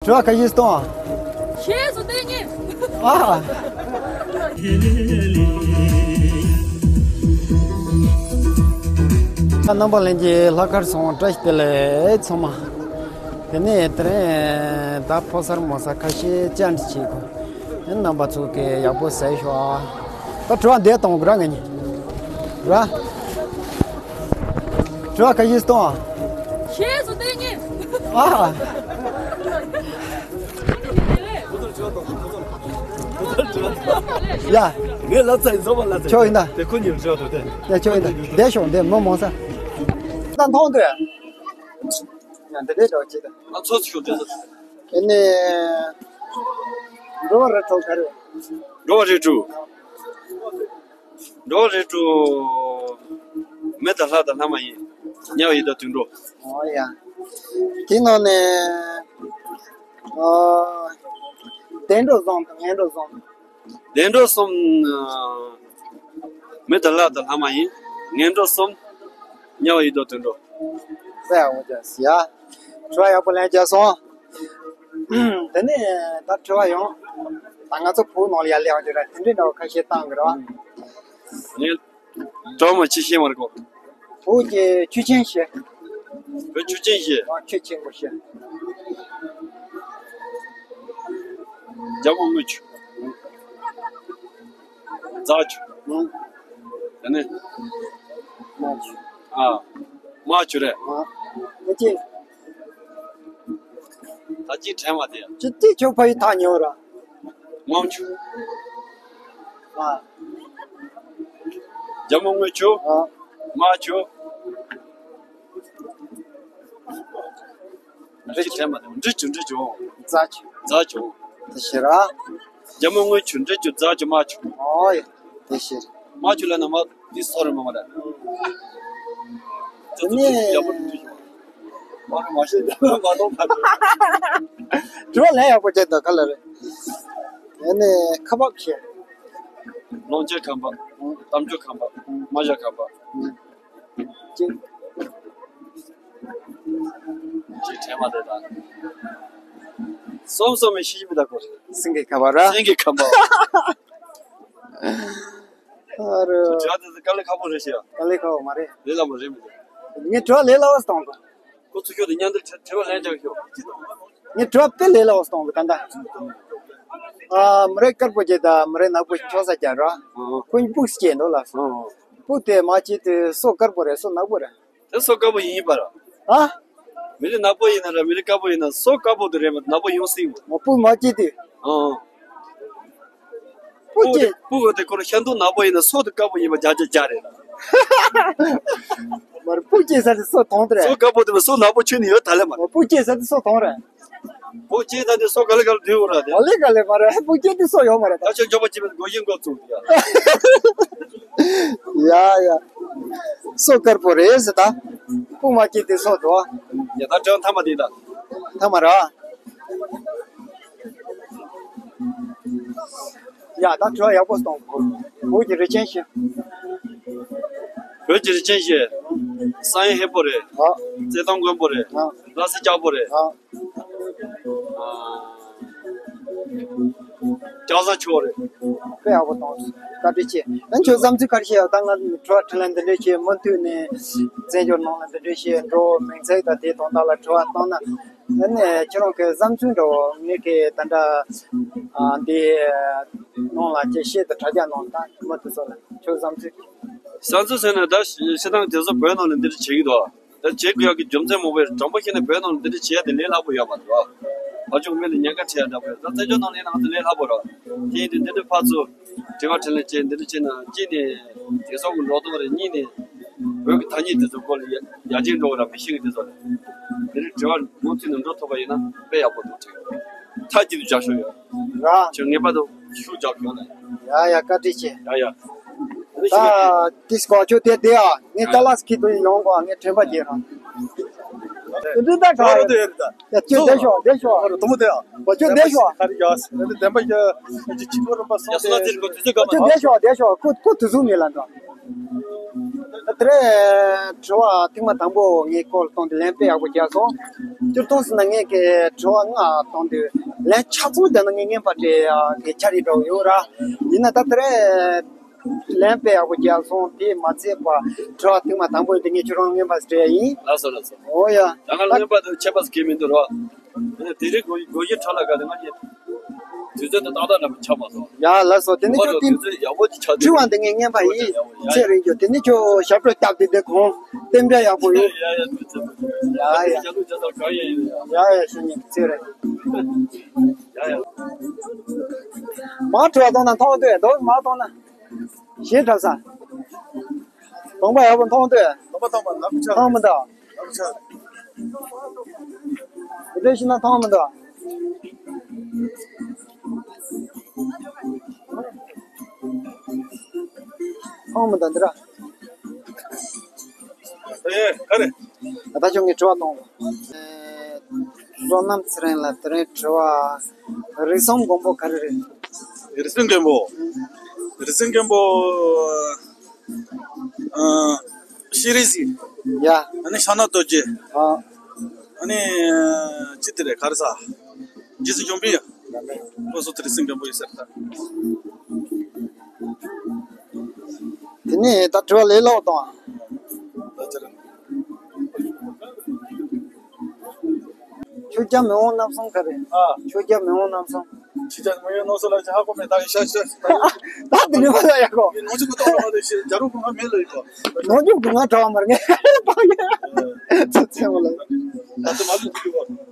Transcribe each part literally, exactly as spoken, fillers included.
དྲི་བ་ཁ་ཤས་གཏོང་ཨ། ཤེས་སུ་བསྟན་ངེས། ཨ། རྣམ་པ་ལྷན་རྒྱས་ལྷག་དཀར་ཚང་བཀྲ་ཤིས་བདེ་ལེགས་ཚང་མ། དེ་ནས་དེ་རིང་ད་ཕོ་གསར་མོ་གསར་ཁ་ཤས་བཅར་འདྲི་བྱེད་དགོས། རྣམ་པ་ཚོ་གི་ཡག་པོ་ཟེར་ཤོག་ཨ། ད་དྲི་བ་འདི་གཏོང་དགོས་ར་ང་གཉིས། ར། དྲི་བ་ཁ་ཤས་གཏོང་ཨ། ཤེས་སུ་བསྟན་ངེས། ཨ། ཡ། ངས་ལབ་ཚར་ཡིན་ཚོགས་པ་ལབ་ཚར་ཡིན། ཆོག་ཡིན་ད། དེ་ཁོ་གཉིས་ལ་དྲི་བ་འདུག་སྟེ། ཡ་ཆོག་ཡིན་ད། བསྡད་ཤོག་འདི་མི་མང་ས། ད་མཐོང་འདུག་ཡ། ཡ་འདི་འདྲའི་འདྲ་བ་ཅིག་ད། ང་ཚོ་ཚོ་ཤོག་འདི་ཚོ། དེ་ནས། འགྲོ་བ་རི་ཁྲོད་ག་རེ། འགྲོ་བ་རི་ཁྲོད། འགྲོ་བ་རི་ཁྲོད། མི་དང་ལྷ་དང་ལྷ་མ་ཡིན། དམྱལ་བ་ཡི་དྭགས་དུད་འགྲོ། ཨོ་ཡ། དེའི་ནང་ནས། ཨོ། བདེ་འགྲོ་གསུམ་དང་ངན་འགྲོ་གསུམ། བདེ་འགྲོ་གསུམ། མི་དང་ལྷ་དང་ལྷ་མ་ཡིན། ངན་འགྲོ་གསུམ། དམྱལ་བ་ཡི་དྭགས་དུད་འགྲོ། ཟེར་ཡ་འོ་ཅག་ཟེར་ཡ། དྲི་བ་ཡག་པོ་ལན་རྒྱག་སོང་། དེ་ནས་ད་དྲི་བ་ཡང་། ད་ང་ཚོ་བོད་ནང་ལ་ཡར་སླེབས་ཡོང་རྒྱུ་ར་དེ་འདྲའི་འདྲ་བ་ཁ་ཤས་བཏང་གི་ར། ངས་གྲོགས་མོ་ཆི་ཤེས་མ་རེད་གོ། བོད་ཀྱི་ཆོས་ཆེན་ཞེས། བོད་ཆོས་ཆེན་ཞེས། ཨ་ཆོས་ཆེན་པོ་ཞེས། རྒྱལ་མོ་དངུལ་ཆུ། རྫ་ཆུ། ཨང་། དེ་ནས། དམར་ཆུ། ཨ། དམར་ཆུ་རེད། ཨ། དེ་ཅི། ད་ཅི་དྲན་མ་དེ། ཅི་ཏི་ཆོ་ཕ་ཡི་ཐག་ཉེ་བ་ར། དམར་ཆུ། ཨ། རྒྱལ་མོ་དངུལ་ཆུ། ཨ། དམར་ཆུ། འབྲི་ཆུ། དྲན་མ་དེ་འབྲི་ཆུ་འབྲི་ཆུ། རྫ་ཆུ། རྫ་ཆུ། དེ་ཤེས་ར། རྒྱལ་མོ་དངུལ་ཆུ་འབྲི་ཆུ་རྫ་ཆུ་དམར་ཆུ། ཨོ་ཡ། དེ་ཤེས། དམར་ཆུ་ལ་ན་མ་འདི་སོ་རེ་མ་མ་རེད། ནི། ཡག་པོ་འདུག་མ་རེད་མ་ཤེས་མ་གཏོང་ད། དྲི་བ་ལན་ཡག་པོ་བྱས་འདུག་ག་ལ་རེད། ཨ་ནི་ཁ་པག་ཤེས། ལོངས་སྤྱོད་ཁམས་པ། གཏམ་རྒྱུད་ཁམས་པ། རྨ་བྱ་ཁམས་པ། ཅིག་ཅིག་དྲན་མ་དེ་དང་། སོམ་སོམ་མི་ཤེས་མི་ད་གོ། སེང་གེ་ཁ་པར་ར། སེང་གེ་ཁམས་པ། ཨ་རོ། དྲི་བ་དེ་དཀའ་ལས་ཁག་པོ་རེད་ཤག་དཀའ་ལས་ཁག་པོ་མ་རེད། ལས་སླ་པོ་རེད་མི་འདུག་ངས་དྲི་བ་ལས་སླ་བོ་གཏོང་གོ། ཁོ་ཚོ་ཤོག་དེ་མཉམ་དུ་དྲི་བ་ལན་རྒྱག་ཤོག་ངས་དྲི་བ་དཔེ་ལས་སླ་བོ་གཏོང་གོ་ད་ལྟ། ཨ་མི་རེ་དཀར་པོ་གྱི་ད་མི་རེ་ནག་པོ་ཁྱོ་ས་རྒྱ་ར། ཁོ་གཉིས་སྤུགས་སྐྱེས་འདུག་ལ། སྤུགས་དེ་མ་སྐྱེས་དེ་སོ་དཀར་པོ་རེད་སོ་ནག་པོ་རེད། དེ་སོ་དཀར་པོ་ཡིན་པར། ཨ། མི་རིགས་ནག་པོ་ཡིན་ན་ར་མི་རིགས་དཀར་པོ་ཡིན་ན་སོ་དཀར་པོ་དེ་རེད་མ་ནག་པོ་ཡོང་སྲིད་མོ། ང་སྤུ་མ་སྐྱེས་དུས། ཨང་། སྤུ་སྐྱེས། སྤུ་གོ་དེ་ཁོ་ར་ཤ་འདུག་ནག་པོ་ཡིན་ན་སོ་དེ་དཀར་པོ་ཡིན་པ་བརྒྱ་ཆ་བརྒྱ་རེད་ལ། མ་རེད་སྤུ་སྐྱེས་ས་དེ་སོ་དོང་དེ་རེད། སོ་དཀར་པོ་དེ་མ་སོ་ནག་པོ་ཁྱོན་ནས་ཡོད་ད་ལེ་མ་རེད། སྤུ་སྐྱེས་ས་དེ་སོ་དོང་རེད། སྤུ་སྐྱེས་ས་དེ་སོ་ག་ལེ་ག་ལེ་དུས་འོ་ར་དེ། ག་ལེ་ག་ལེ་མ་རེད་སྤུ་སྐྱེས་དེ་སོ་ཡོད་མ་རེད་ད། ད་ཁྱོད་འཇོག་པ་ཅི་མེད་སྒོ་ཤིང་འགོ་བཙུགས་དེ་ཡ། ཡ་ཡ། སོ་དཀར་པོ་རེད་ཟེར་ད། སྤུ་མ་སྐྱེས་དེ་སོ་དོ། ཡ་ད་དྲང་ཐ་མ་དེ་ད། ཐ་མ་ར། ཡ་ད་དྲི་བ་ཡག་པོ་གཏོང་། བོད་ཀྱི་རི་ཆེན་བཞི། བོད་ཀྱི་རི་ཆེན་བཞི། བསམ་ཡས་ཧས་པོ་རེད། ཨ། རྩེ་སྟོང་མགོན་པོ་རེད། ཨ། ལྷ་ས་སྐྱ་པོ་རེད། ཨ། ལྕགས་ཟམ་ཆུ་བོ་རེད། དཔེ་ཡག་པོ་གཏོང་། བཀའ་དྲིན་ཆེ། ཨ་ཁྱོད་བསམ་ཚུལ་ག་རེ་བཤད་ཡོད་ད། ང་དྲི་བ་དྲིས་ལན་འདི་འདྲས་བྱས་མུ་མཐུད་ནས་བཙན་བྱོལ་ནང་ལ་འདི་འདྲས་བཤད་འགྲོ་མིང་ཚིག་དང་དེའི་དོན་དག་ལ་དྲི་བ་བཏང་ན། ཨ་ནི་ཁྱེད་རང་གི་བསམ་ཚུལ་འདྲ་བོ་ངས་གི་ད་ལྟ་ཨ་འདི་ནང་ལ་ཅིག་བཤད་དུ་དྲ་རྒྱ་ནང་ད་མུ་མཐུད་སོགས་ལ་ཁྱོད་བསམ་ཚུལ། བསམ་ཚུལ་ཟེར་ན་ད་ཤི་སྟངས་དེ་ཚོ་བོད་ནང་ལ་འདི་འདྲས་བྱེད་ཀྱི་འདུག་ད་བྱེད་དགོས་ཡག་གི་རྒྱུ་མཚན་མང་པོ་ཡོད་རེད། དྲང་པོ་བཤད་ན་བོད་ནང་ལ་འདི་འདྲ་བྱེད་ཡག་དེ་ལས་སླ་པོ་ཡོད་མ་རེད་བ། ཕར་ཕྱོགས་མི་ལ་ཉེན་ཁ་འཕྲད་ཡག་འདྲ་པོ་ཡོད། ད་བཙན་བྱོལ་ནང་ལ་ཡིན་ན་ང་ཚོ་ལས་སླ་པོ་རེད་བ། དེ་ཡིན་དུས་འདི་འདྲ་ཕར་ཚུར་དྲི་བ་དྲིས་ལན་བྱས་འདི་འདྲ་བྱས་ན་གཅིག་ནས་དེང་སང་གི་འགྲོ་སྟངས་རེད། གཉིས་ནས་བོད་ཀྱི་ཐ་སྙད་དེ་ཚོ་སྐོར་ལ་ཡ་ཡར་རྒྱས་འགྲོ་བ་ར་མི་ཤེས་གི་དེ་ཚོ་རེད། འདི་འདྲ་དྲི་བ་མུ་མཐུད་ནས་འགྲོ་ཐུབ་པ་ཡིན་ན་དཔེ་ཡག་པོ་འདུག་དྲན། མཐའ་གཅིག་ཏུ་རྒྱབ་ཤོག་ཡོད། ར། ཁྱོད་ངེས་པར་དུ་ཤུགས་རྒྱབ་ཤོག་ལ། ཡ་ཡ་བཀའ་དྲིན་ཆེ། ཡ་ཡ། ད་ཏིས་གོ་ཆོད་དེ་དེ་ཨ་ངས་ཏ་ལགས་ཁྱེད་དུ་ཡོང་གོ་ངས་དྲན་པ་བརྗེད་རང་། དེ་འདྲ་ད་ག་ཡ་ཁྱོད་བསྡད་ཤོག་བསྡད་ཤོག་དུ་མོ་དེ་ཨ་བ་ཁྱོད་བསྡད་ཤོག་ཁ་རི་ཡོད་ཨ་དེ་བདེན་པ་ཡ་ཅི་ཅི་ཁོ་རམ་པ་སོང་སྟེ་ཁྱོད་བསྡད་ཤོག་བསྡད་ཤོག་ཁོ་ཁོ་དུ་ཟུག་མེད་ལ་འགྲོ། དེ་རེད། དྲི་བ་ཐེངས་མ་དང་པོ་ངས་ཁོ་ལ་བཏང་དུས་ལན་དཔེ་ཡག་པོ་རྒྱག་སོང་། སྤྱིར་བཏང་ཟེར་ན་ངས་ཀྱི་དྲི་བ་ལྔ་བཏང་དུས་ལན་ཆ་ཚང་བརྒྱབ་ན་ངས་རྔན་པ་སྤྲད་ཡག་གི་འཆར་གཞི་འདྲ་བོ་ཡོད་ར། ཡིན་ན་ད་དེ་རེད། ལན་དཔེ་ཡག་པོ་རྒྱག་སོང་། དེས་མ་ཚད་པ་དྲི་བ་ཐེངས་མ་དང་པོ་དེ་ངས་ཁྱོད་རང་རྔན་པ་སྤྲད་ཡག་ཡིན། ལགས་སོ་ལགས་སོ། འོ་ཡ། ད་ང་ལ་རྔན་པ་དེ་ཆད་པ་ཟེར་གྱི་མི་འདུག་ར། དེ་རིང་སྒོ་སྒོ་ཡི་ཁྲ་ལ་ག་དེ་ང་གཉིས་དུས་ཚོད་དེ་ཏག་ཏག་འདྲ་པོ་ཆགས་མ་སོང་། ཡ་ལགས་སོ། དེ་ནི་ཁོ་ཁྱོད་རང་དེ་དུས་ཚོད་ཡག་པོ་ཅིག་ཆགས་འདུག་དྲི་བ་འདི་ངས་རྔན་པ་ཡིན། ཡ་ཡ་ཚེ་རིང་རྒྱུ་དེ་ནི་ཁྱོད་ཞབས་བྲོ་བརྒྱབ་དེ་དེ་གོང་རྟེན་འབྲེལ་ཡག་པོ་ཡོད། ཡ་ཡ་དུས་ཚོད། ཡ་ཡ། ཞབས་བྲོ་བརྒྱབ་ད་གང་ཡིན། ཡ་ཡ་ཞུ་ཉན་ཚེ་རིང་། ཡ་ཡ། མ་དྲི་བ་གཏོང་ན་མཐོང་ལྟོས་དོ། མ་གཏོང་ན། ཞེ་དྲག་ས། གདོང་པ་ཡག་པོ་མཐོང་ལྟོས། གདོང་པ་མཐོང་པ་ནག་ཆ། མཐོང་མི་འདུག་ནག་ཆ། འདི་འདྲ་ཞིག་ན་མཐོང་མི་འདུག་མཐོང་མི་འདུག་འདི་ར། ཨེ་ག་རེ། ད་ལྟ་ཁྱོད་ངས་དྲི་བ་གཏོང་། ཨེ། བསོད་ནམས་ཚེ་རིང་ལ་དེ་རིང་དྲི་བ། རིགས་གསུམ་མགོན་པོ་ག་རེ་རེད། རིགས་གསུམ་མགོན་པོ། རིགས་གསུམ་མགོན་པོ། ཨ། ཤྲཱི་སིདྡྷི། ཡ། ཨ་ནི་ཕྱག་ན་རྡོ་རྗེ། ཨ། ཨ་ནི། ཅི་དེ་རེད་ག་རེ་ཟ། རྗེས་སུ་འཇོམས་པའི། ཁོ་ཚོ་དེ་རིགས་སེམས་སྐྱོ་པོ་ཡོད་ཟེར་ད། དེ་ནས་ད་དྲི་བ་ལས་སླ་པོ་བཏང་། ད་དེ་རེད། ཆོས་རྒྱལ་མེས་དབོན་རྣམ་གསུམ་ག་རེ། ཨ། ཆོས་རྒྱལ་མེས་དབོན་རྣམ་གསུམ། ཆོས་རྒྱལ་མེས་དབོན་རྣམ་གསུམ་ལ་ཅི་ཧ་གོ་མེད་ད་ཡི་ཤ་ཤ། ད་དེ་ནས་མ་ལ་ཡག་གོ། ནང་ཆུ་གོ་ཏོག་ལ་མ་དེ་ཤི་རྒྱ་རུ་གོ་ང་མེད་ལ་ཡི་གོ། ནང་ཆུ་གོ་ང་གྲྭ་བ་མར་ངེས་པ་ངེས། ཚེ་ཚེ་མ་ལ། ད་དེ་མ་ལུས་གོ།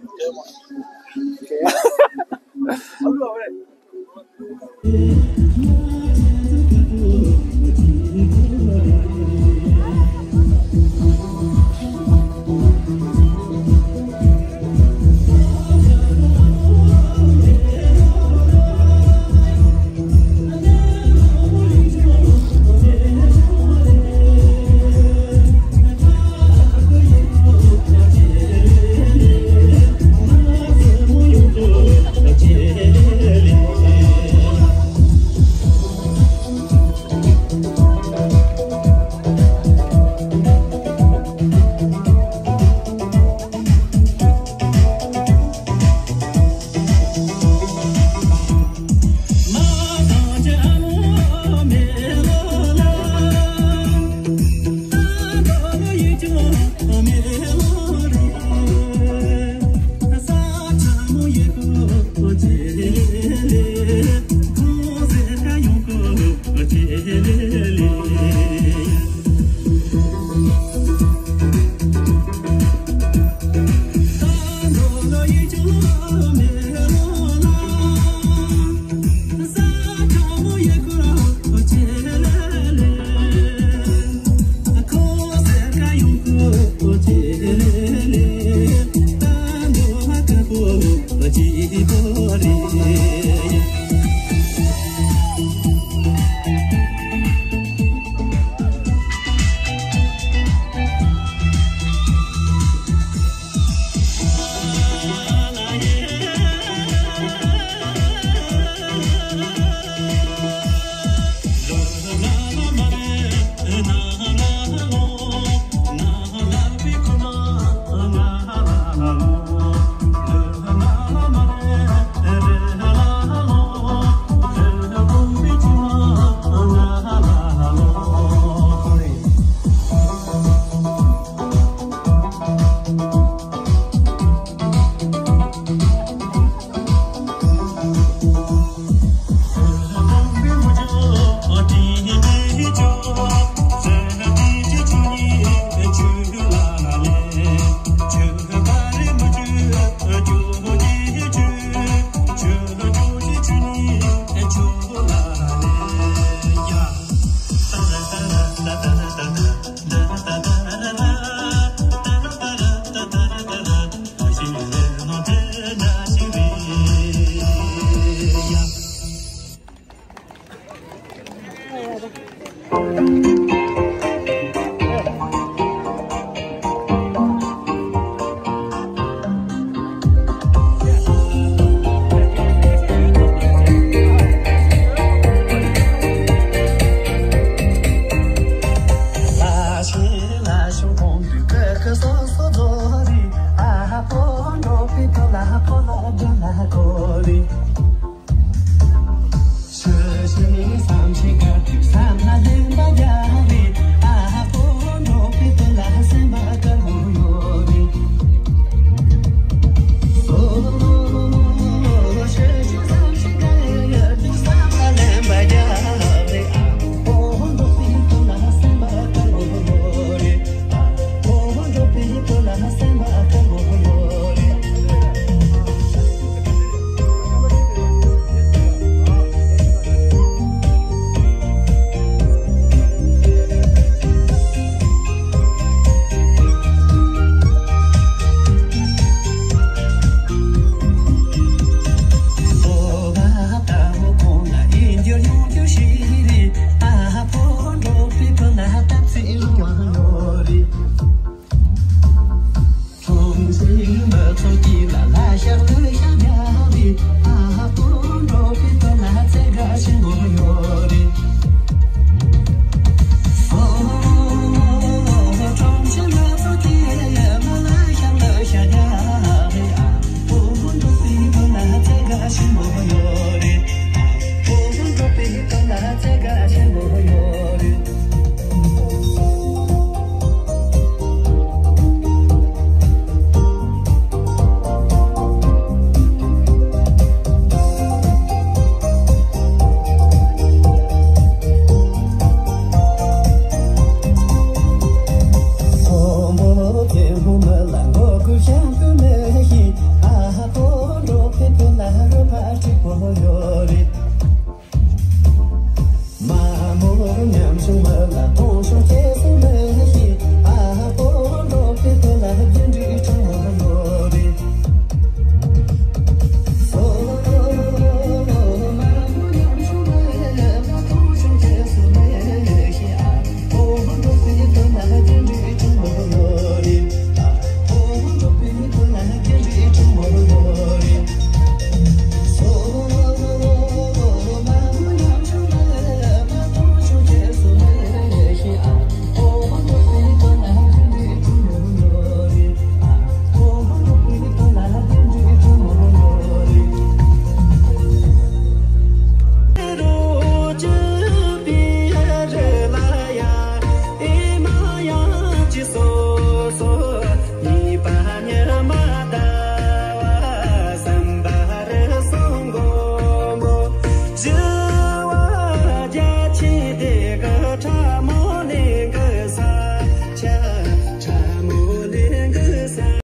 ཨོ་རི།